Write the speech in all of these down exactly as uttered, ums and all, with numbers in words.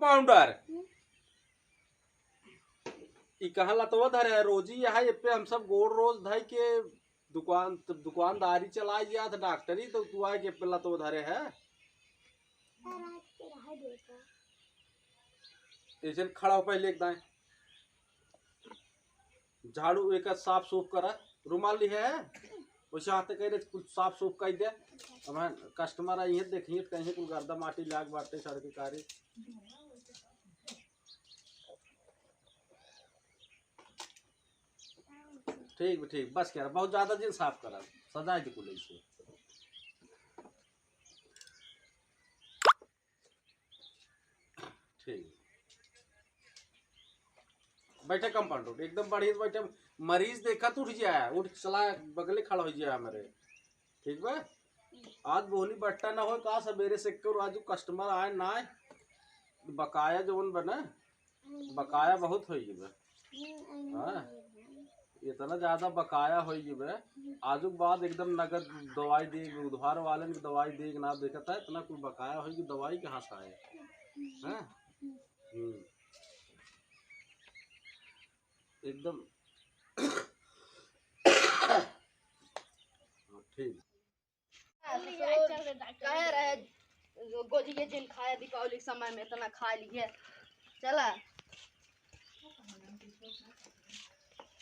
कंपाउंडर, ई कहाँ लतवा धरे है? रोजी यहाँ ये पे हम सब गोड़ रोज धई के दुकान, दुकानदारी चलाई जात है, डॉक्टरी, तो तू आए के पे लतवा धरे है। ऐसे खड़ा हो पहले एक दाएं। झाड़ू एक साफ सूफ करा, रुमाल लिहे है, वैसे हाथे कह रहे कुछ साफ सूफ कर दे। अब हैं, कस्टमर आई है, देखिए कहीं कुल गर्दा माटी लाग बाटे सड़क के कारी। ठीक बा, ठीक, बस करा, बहुत ज्यादा जिन साफ करा, सजाए दे कुल ऐसे। ठीक। बैठा कंपाउंडर, एकदम बढ़िया से बैठा। मरीज देखा तो उठ जाए, उठ चला बगले खड़ा हो जाए हमारे। ठीक बा? आज बोहनी बट्टा ना होए का, सबेरे से एक्को आज कस्टमर आए ना आए, बकाया जवन बना, बकाया बहुत होई बा। हाँ, इतना ज्यादा बकाया होई बा। आजू के बाद एकदम नगद दवाई देगी, उधार वालन की दवाई देगी ना, देखता है इतना कुल बकाया होई कि दवाई कहाँ से आए। हाँ? हम्म। एकदम। हाँ, ठीक। ससुर कहे रहे, गोजिए जिन खाए दीपावली के समय में इतना खा लिए। चला।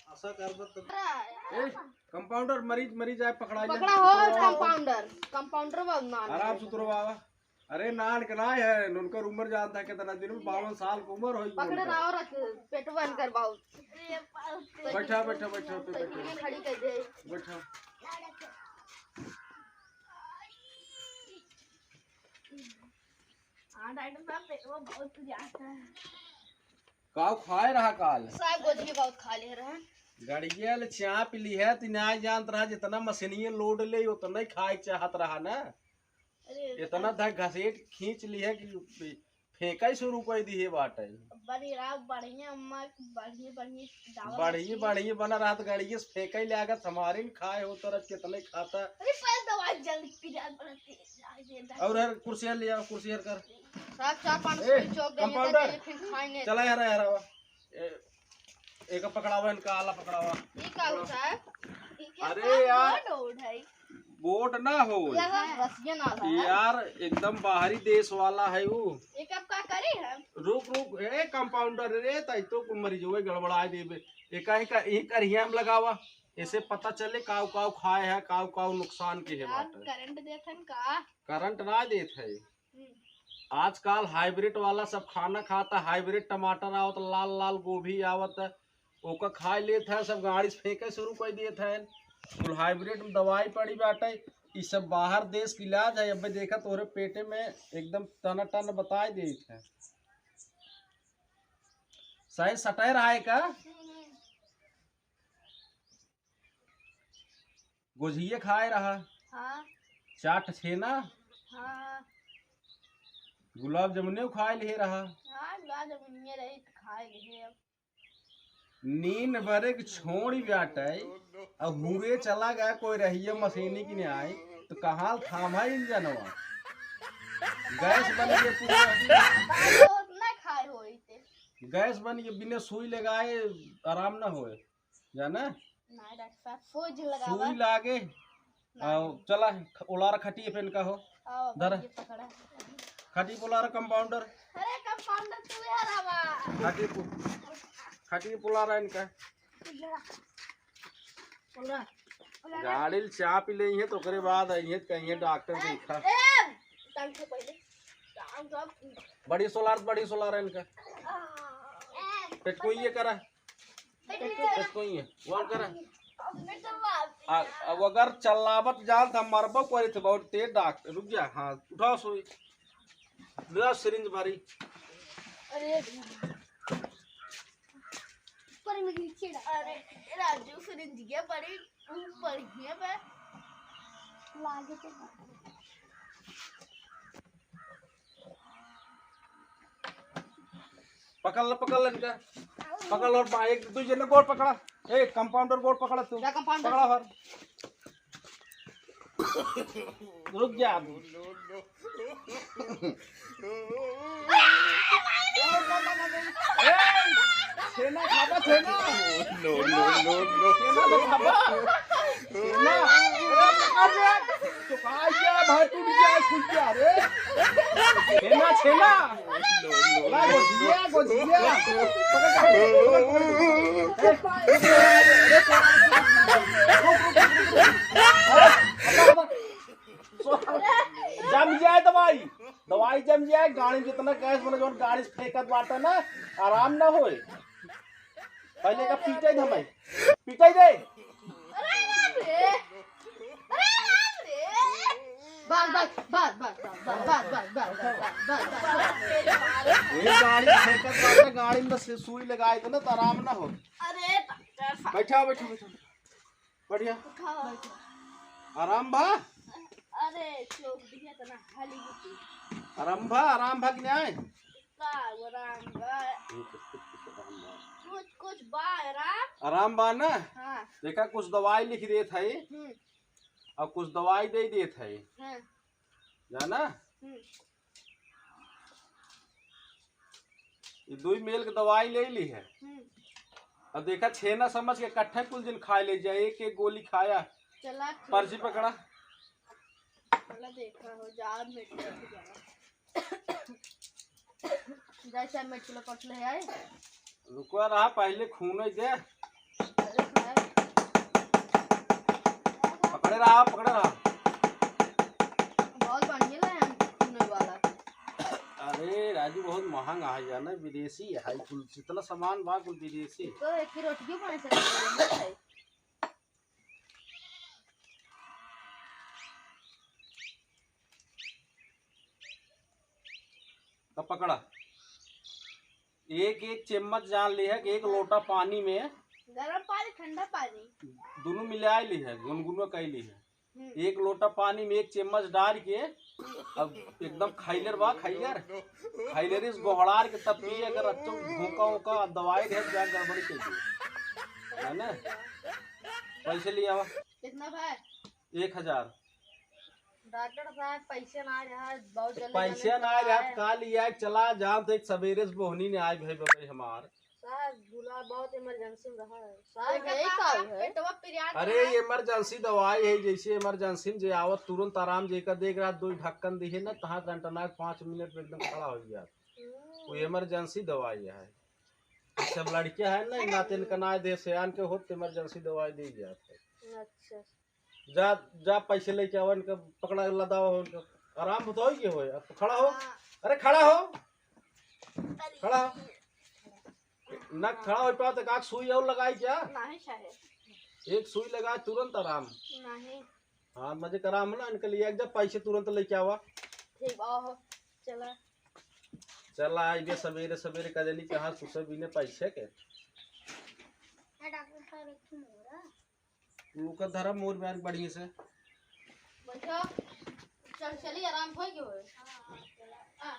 आशा करबत तो। ए, कंपाउंडर, मरीज, मरीज आए, पकड़ा ले। पकड़ा हो, कंपाउंडर, कंपाउंडर बाबू नाम आराम है। से उतरो बाबा। अरे नान के ना है, उनकर उम्र जानता है कितना दिन में, बावन साल की उम्र होई पकड़े उनकर। रहो, रख, पेटवा इनकर बाबू। बैठा, बैठा, बैठा, बैठा, बैठा। खड़ी कर दे। बैठा। हाँ, डॉक्टर साहब, पेटवा बहुत जाता है। काऊ खाए रहा काल? साहब, गोजिए बहुत खा ले रहा। गड़ियल चाप ली है, ती ना जानत रहा, जितना मशीनिये लोड ले, उतना ही खाए चाहत रहा ना। अरे, इतना धक घसीट खींच ली है कि फेंका ही शुरू कर दी है बाटे। बड़ी राव बढ़िया अम्मा, बढ़िया, बढ़िया दावत बढ़िया, रखी। बढ़िया बना रहा तो गड़िये से फेंका ही लागत, हमारे न खाए हो तो रख कितने खाता। अरे, पहले दवाई जल्दी पी जाए, बड़ा तेज आ गया। और हर कुर्सी हर ले आओ, कुर्सी हर कर। साहब, चार पाँच ए, सौ चौक देंगे, कंपाउंडर, तो फिर खाएंगे। चला यार, यार, आवा। ए, एक पकड़ावा, इनका आला पकड़ावा। ये का होता है? ये क्या अरे यार, बोर्ड, बोर्ड है? बोर्ड ना हो। लगा रसिया ना था। यार, एकदम बाहरी देश वाला है वो। ये कब का करे है? रुक, रुक, ए, कंपाउंडर, रे, ताई तो को मरीज हुए, गड़बड़ा देबे। एका ही का, यही करिया में लगावा। ऐसे पता चले काऊ काऊ खाए है, काऊ काऊ नुकसान के है यार, बाटे। करंट देत हन का? करंट ना देत है। हम्म। आजकल हाइब्रिड वाला सब खाना खाता, हाइब्रिड टमाटर आवत, लाल लाल गोभी आवत, ओका खाए लेत है, सब गाड़ी से फेंके शुरू कर देत है। कुल हाइब्रिड में दवाई पड़ी बाटे। ई सब बाहर देश के इलाज है। अबे देखा तोहरे पेटे में एकदम टन टन बताए देत है। सही सटै रहा है का? गोझिए खाए रहा। हाँ। चाट छेना। हाँ। गुलाब जामुने खाए लिहे रहा। हाँ, गुलाब जामुनिए रही तो खाए लिहे अब। नींद बरे के छोड़ी बाटे, अब हुए चला गया कोई रहिए मशीनी की नहीं आई, तो कहाँ थामा इंजनवा? गैस बन गए पूरा। तो उतना खाए होई थे। गैस बन के बिना सुई लगाए आराम ना होए। जाना? ना डॉक्टर साहब, सूज लगावा। सुई लागे। ना। आओ, चला, ख-, उलार खटिए पे इनका हो। आओ, धर। ये पकड़ा। खटिए पे उलार कंपाउंडर। अरे कंपाउंडर तू यार आवा। खटिए पे, खटिए पे उलार इनका। उलार। उलार। गाड़ी ल चाप ले है तो ओकरे बाद आई है कहीं डॉक्टर देखा। ए, टांग को पहले। टांग को। बड़ी सोलार, बड़ी सोलार इनका। आ। पेट को ये करा। पेट को ही है, वो करा। आ, अब अगर चलावत जान त हम मरबो करी थे बहुत तेज डॉक्टर। रुक जा, हाँ, उठाओ सुई। ले आओ सिरिंज भरी। अरे, पर मेरे नीचे डाल। अरे, राजू सिरिंज ये बड़ी, ऊपर ही है बे। लागे तो पकड़ ल, पकड़ ल इनका। पकड़ ल और बा-, एक, दुइ जने गोड़ पकड़ा। ए, कंपाउंडर गोड़ पकड़ा तू। क्या कंपाउंडर? पकड़ा हर। रुक जा अभी। छेना। No, no, no, no। छेना तो खाबा। छेना। अरे, अरे, चुकाई गया, भाई टूट गया, छूट गया रे। छेना, छेना। No, no, ला, no। गोझिया, गोझिया। जम जाए दवाई, दवाई जम जाए, गाड़ी में जितना गैस बने, जौन गाड़ी से फेंकत बाटे ना, आराम ना होए। पहले का पीटे दे हमें, पीटे दे। अरे बाप रे, अरे बाप रे। बस, बस, बस। ये गाड़ी फेंकत बाटे, गाड़ी में से सुई लगाए दे ना, तो आराम ना हो। अरे डॉक्टर साहब। बैठा, बैठा, बैठा। बढ़िया। उठाओ। आराम बा? अरे, चोक दिया तना हाली गुटी। आराम बा, आराम बा कि नाहीं? का आराम बा? कुछ, कुछ बा आराम। आराम बा ना? हाँ। देखा, कुछ दवाई लिख देत है हम्म। और कुछ दवाई दे देत है। हाँ। जाना? हम्म। ये दुई मेल के दवाई ले ली है। हम्म। अब देखा, छेना समझ के इकट्ठा कुल दिन खाए ले जाए, एक एक गोली खाया। चला, ठीक पर्ची बा। पकड़ा। चला, देखा हो, जा, मेडिकल पे जावा। जा, चाहे मेडिकल कट ले आए। रुको रहा, पहले खून ही दे। अरे भाई। पकड़े रहा, पकड़े रहा। बहुत बढ़िया ले हैं खूने वाला। अरे राजू, बहुत महंगा है यार ना, विदेशी है कुल, जितना सामान बा कुल विदेशी। तो एक ही रोटी क्यों खाने से नहीं है? अब पकड़ा, एक एक चम्मच जान ली है कि एक लोटा पानी में गरम पानी, ठंडा पानी। दोनों मिला ली है, गुनगुना कर ली है। हम्म। एक लोटा पानी में एक चम्मच डाल के, अब एकदम खैलर बा, खैलर, खैलर इस गोहड़ार के तब पिए, अगर अच्छो भूखा होका दवाई रहे, क्या गड़बड़ी कर दी, है ना? पैसे ले आवा। कितना भाई? एक हजार। डॉक्टर साहब, पैसे ना रहा, बहुत जल्दी पैसे जल्दी ना रहा, है। काल ही आए, चला जान तो एक सवेरे से बोहनी ने आए भाई बबे हमार। साहब, बुला, बहुत इमरजेंसी में रहा है। साहब, तो यही का है? पेटवा पिरियात अरे, है। इमरजेंसी दवाई है, जैसे इमरजेंसी में जे आवत तुरंत आराम, जेकर देख रहा दो ढक्कन दिहे ना, तहाँ टनटना के पाँच मिनट में एकदम खड़ा हो गया। हम्म। वो इमरजेंसी दवाई है। सब लड़के हैं ना, नाते इनका ना दे, सियान के होत इमरजेंसी दवाई दे गया। अच्छा। जा, जा पैसे लेके आवा, इनका पकड़ा के लदावा हो, इनका आराम होता हो ये होए। अब खड़ा हो। हाँ। अरे खड़ा हो। खड़ा हो। ना खड़ा हो पाओ तो का सुई और लगाई क्या? नहीं चाहे। एक सुई लगाए तुरंत आराम। नहीं। हाँ, मजे का आराम हो ना, इनके लिए एक जा पैसे तुरंत लेके आवा। ठीक बा, हो। चला। चला, आइबे सवेरे सवेरे का जानी कहाँ सुसे बिने पैसे के। ए डॉक्टर साहब, एक ठो मोरा। तू ओकर धरा मोर बैग बढ़िया से। बैठो। चल, चली, आराम होई के होए। हाँ।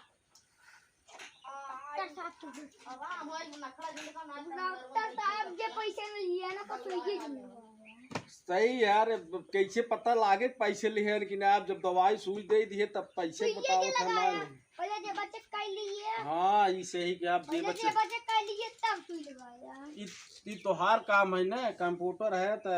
आराम होई, नखड़ा जिंदगा ना डॉक्टर साहब, जे पैसे में लिया ना, कुछ होइए जिंदगा। सही यार, अब कैसे पता लागे पैसे लिहे कि ना? आप जब दवाई सुई दे दिए, तब पैसे सुइये बताओ के था ना। लगाया। पहले जेबा चेक कर लिए। हाँ, ई सही कि आप पहले जेबा चेक जेबा चेक कर लिए, तब सुई लगाया। ई, ई तोहार काम है ना, कंप्यूटर है तो